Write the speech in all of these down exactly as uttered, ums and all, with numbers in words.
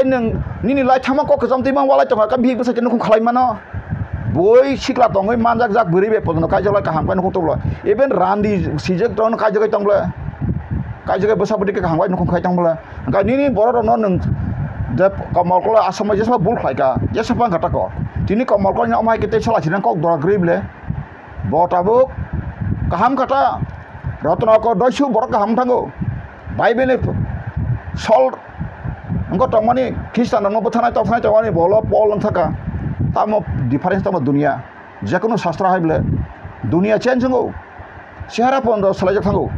Nwng nini lai thama kok kwcham twi mang walai tongkha, ka bihik bwsai khe nukhung khlai mano. Boi sikla tongwi manjak jak bwrwi bai podono kaijak lai kaham khe nukhung tonglo. Even randi sijak tongno kaijak tonglo. Kaijak bwsa bwtwi khe kaham khe nukhung khai tonglo. Hwnkhe nini borok rokno nwng je Komol Koloi asomai jesa bul khlai kha, jesa phang kha tako. Tini Komol Koloi ni omo hai khe tei sola sirang kok dora kwrwi bwle. Bo tabuk kaham kha ta. Rotnokor doisu borok kaham thango. Bible ni sol wngkha tongmani Khristian rokno bwtharnai toksanai tongmani bolo Pol wngkha kha. Tamo difference tamo dunia. Jekunu sastra hai bwle dunia change wngo. Chehara pondo swlaijak thango.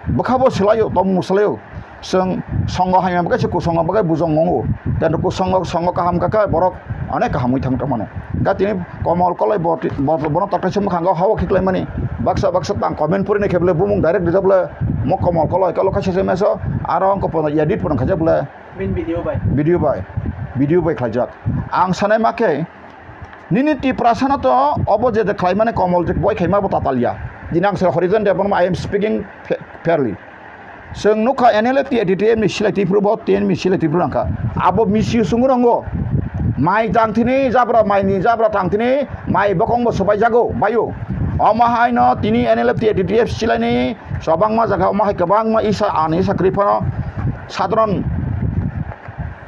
Bwkhabo swlaio, tongmung swlaio. Chwng songo hamya bagwi se kusongo bagwi bujong wngo. Tei kusongo, songo kaham kha khe borok onek kaham wngwi thang mano. Ga tini Komol Koloi bo, bo, bono toktaisa mwkhango hao khiklaimani. Baksa baksa tang comment purinai khe bwle bumung direct rijak bwle mo Komol Koloi kalo khaisa se meso aro wngkha pono edit pono khaijak bwle. Min video bai. Video bai. Video bai khlaijak. Ang sanai ma khe nini Tiprasa no to obo je de khlaimani Komol je boi khaima bo tatal ya. Dini ang se Horizon Debbarma, I am speaking fa-, fairly. Chwng nukha N L F T A T T F ni silai twi phuru bo T N ni silai twi phuru nangkha. Abo misuse wngwi rongo. Mai tang thini jabra, mai ni jabra tang thini mai bokong bo swbai jago, bayo. Omo hai no tini N L F T A T T F silai ni kwbangma jaga omo hai kwbangma isa ani isa kwrwi phano sadron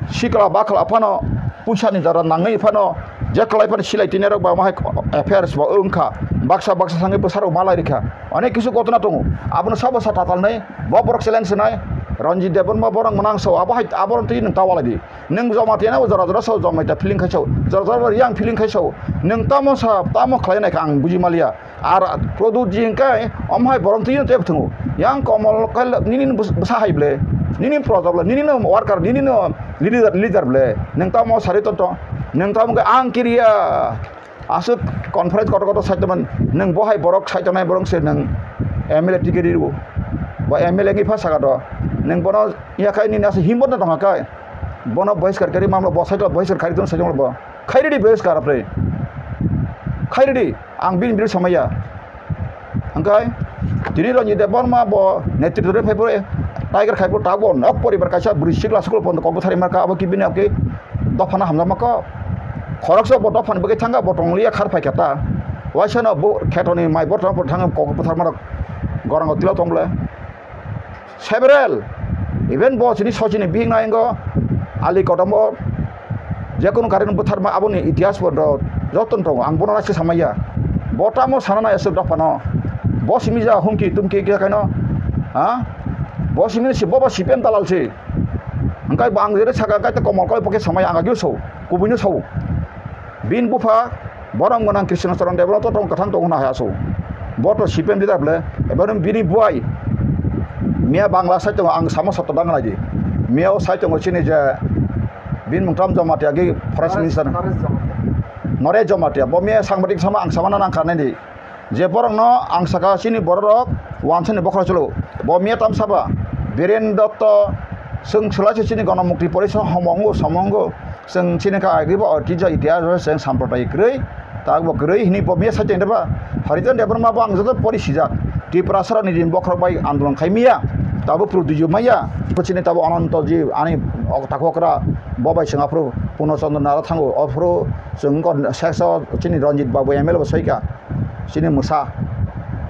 sikla bakla phano puisa ni jora nangwi phano je kwlai phano silai tini rok ba omo hai F I R bo wngkha. Baksa baksa sangwi bwsarok malai rikha. Onek kisu gotona tongo. Abono sabo sa tatal nai. Bo borok challenge nai. Ranjit Debbarma borok mwnang sao. Abo hai, abo twi nwng ta walai di. Nwng Jamatia no jora jora sao, Jamatia feeling khai sao. Jora jora yang feeling khai sao. Nwng tamo sa, tamo khlai nai kha ang buji maliya. Ar Pradyut ji hwnkhe omo hai borok twi tep thwngo. Yang Komol Koloi nini bwsa hai ble. Nini project ble. Nini no worker, nini no leader, leader ble. Nwng tamo sari tonto. Nwng tamo khe ang kiriya. Aswk conference kotor kotor saitonmani, nwng bo hai borok saitongnai borok se nwng M L A ticket rwo. Bo M L A wngwi pha saka do. Nwng bono yakhai nini aswk himbo no tongkha kai. Bono bohiskar kari mamlo bo saito bohiskar kari tong saito bo. Khairidi bohiskar apre. Khairidi ang bini bini samaya. Hwnkhe tini Ranjit Debbarma bo netritw rwphai phuru Tiger khai phuru tabuk nok poribar kaisa bwrwi sikla school pondo kok bwthari marka abo kibini abo khe dophano hamjakma kok. Khoroksa bo dophani bagwi thangkha bo tongliya khar phaikha ta. Waisa no bo khetoni mai borok thangkha kok bwtharma rok gorango tila tong bwle. Several, even bo chini sojini bihik na ingo ali kodomo jekunu gari no bwtharma aboni itihas bo do joto no tongo, ang bono naisa samaya. Bo tamo sana nai aswk dophano. Bo simi ja humki tumki khe kaino, ha? Bo simi si bo bo C P M dalal si. Hwnkhe bo ang jere saka kaita Komol Koloi pokhe samaya ang agio so, kubuino sao. Bini bupha borok gwnang Krishna Charan Debbarma to tong kwthang tongo na hai aswk. Bo to C P M leader ble, ebo bini buai. Miya Bangla sai tongo, ang samo sotto dang nai di. Miya o sai tongo chini je bini mung tam Jamatia gi forest minister. Naresh Jamatia. Naresh Jamatia. Bo miya sangbatik sama ang sama na nang kha nai di. Je borokno ang saka chini bororok wansani bokhorok cholo. Bo miya tam saba Biren Dotto, chwng swlai se chini Ganamukti Porishad homongo, somongo. Chwng chini kha agribo oitijak itihas chwng samprodayik kwrwi, tak bo kwrwi hwnwi bo miya saicheng deba. Harijan Debbarma bo ang joto pori sijak. Tiprasa rokni rin bokhorok bai andolon khai miya. Tabo pruduju maya. Chini tabo Ananto ji ani ok-, takhokra bo bai chwng aphuru Purno Chandra Nara thango. Aphuru chwng ko seksa chini Ranjit Babu M L A bo soika. Chini mwsa.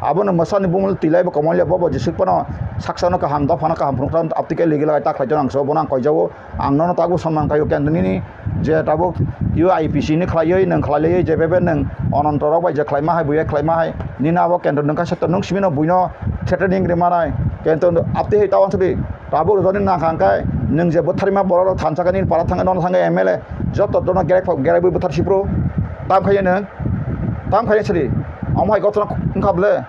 Abono mwsani bumung twilai bo komolya bo bo jesuk phano saksano kaham dophano kaham phunukha aptike ligi lagai ta khlai tongo ang so bono ang koijao. Ang nono tabuk sonman kaio kento nini je tabuk U I P C ni khlaioi nwng khlailaioi je bebe nwng Ananto rok bai je khlaima hai buya khlaima hai nini abo kento nwng kaisa to nwng simi no buino threatening ri manai kento apte hai tawan sadi tabuk rwjani nang kha hwnkhe nwng je bwtharima borok rok thansa khe nini para thangkhe nono thangkhe M L A joto jono gerek gerek bui bwthar sipro tam khaio nwng tam khaio sadi omo hai gotona wngkha bwle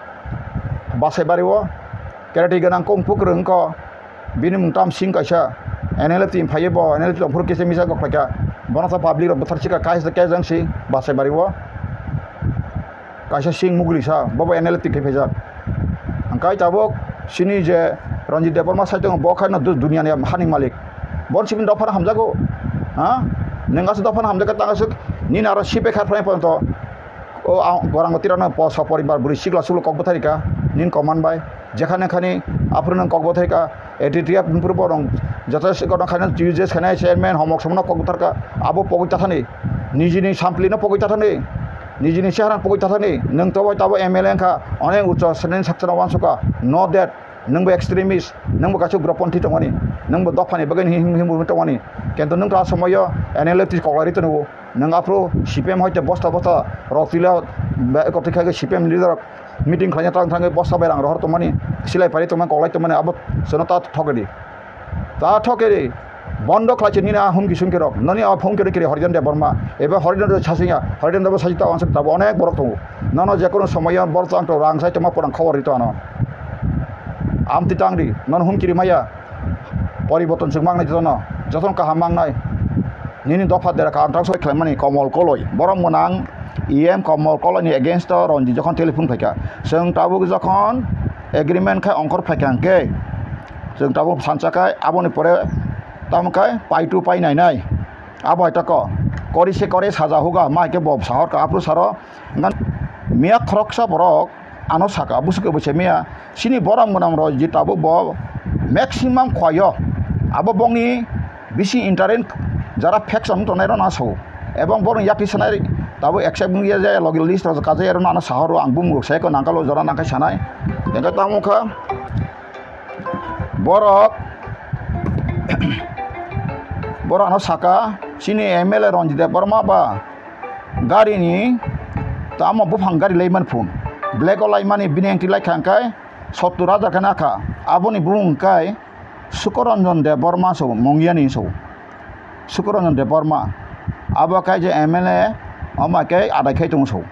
Basaibari o karate gwnang kung pukrwng wngkha. Bini mung tam sing kaisa N L F team phaiwi bo N L F team phuru kisa misa kok khlaikha. Bono sa public rok bwthar sika kaisa kejang si Basaibari o kaisa sing mugri sa bobo N L F team khe phaijak. Hwnkhe tabuk sini je Ranjit Debbarma sai tongo bo khaino du-, duniani hani malik. Bon sibini dophano hamjago. Ha? Nwng aswk dophano hamjakha tang aswk nini aro sipai kha phlai ponto. O ang gorang tira no po sa poribar bwrwi sikla suklo kok bwthai rika nini koman bai jekhane khani aphuru nang kok bwthai ka A T T F ni puru borong Joto se kono khaina, T U J S khaina chairman homok somono kok bwtharkha, abo pogwi tathani, nijini samplino pogwi tathani, nijini cheharano pogwi tathani. Nwng tobo tabo M L A wngkha, onek ucho sreni sakchana wansukha, no that, nwngbo extremist, nwngbo kaisa ugroponthi tongmani, nwngbo dophani bagwi him him him tongmani, kintu nwng ta somoyo N L F T koklari tongo. Nwng aphuru C P M hoite bosta bosta rok twila, ba, ekotwi khai C P M leader rok meeting khlaina tang thangwi bosta bai rang rohor tongmani, silai phari tongmani, koklai tongmani, abo chwngno ta thokdi. Ta thokdi. Bondo khlai se nini a humki sumki rok. Noni a humki rok kiri Harijan Debbarma. Ebe Harijan Deb sasingya. Harijan Deb sasita ang tabuk onek borok tongo. Nono jekono somoyo bor tang to rang sai tongma porang khobor rito ano. Amtwi tangdi. Nono humki rimaya. Poriborton chwng mangnai jotono, jotono kaham mangnai. Nini dopha dera kaham tang soi khlaimani Komol Koloi. Borok mwnang E M Komol Koloi ni against o Ranjit jokhon telephone phaikha. Chwng tabuk jokhon agreement khai ongkhor phaikha hwnkhe, chwng tabuk sansa khai aboni pore tamo khai paitu pai nai nai. Abo hai tako. Kori se kori saja huga, ma hai khe bo sahor ka aphuru saro. Ngan miya khoroksa borok ano saka, busu kebo se miya. Chini borok mwnam rok je tabuk bo maximum khwayo. Abo bongni bisi interim jara faction tongnai rok na sao. Ebong borok yakti sanai tabuk accept wngya je logi list rok kajai ero ano sahoro ang bumung rok sai ko nangkalo jora nangkai sanai. Tengka tamo kha borok, borok ano saka chini M L A Ranjit Debbarma ba gari ni tamo buphang gari lai man phun. Black o lai mani bini engti lai kha hwnkhe sottur hajar khe nakha. Aboni bumung hwnkhe Sukoranjan Debbarma so, Mongiani so. Sukoranjan Debbarma. Abo khe je M L A, omo khe adai khai tongo so.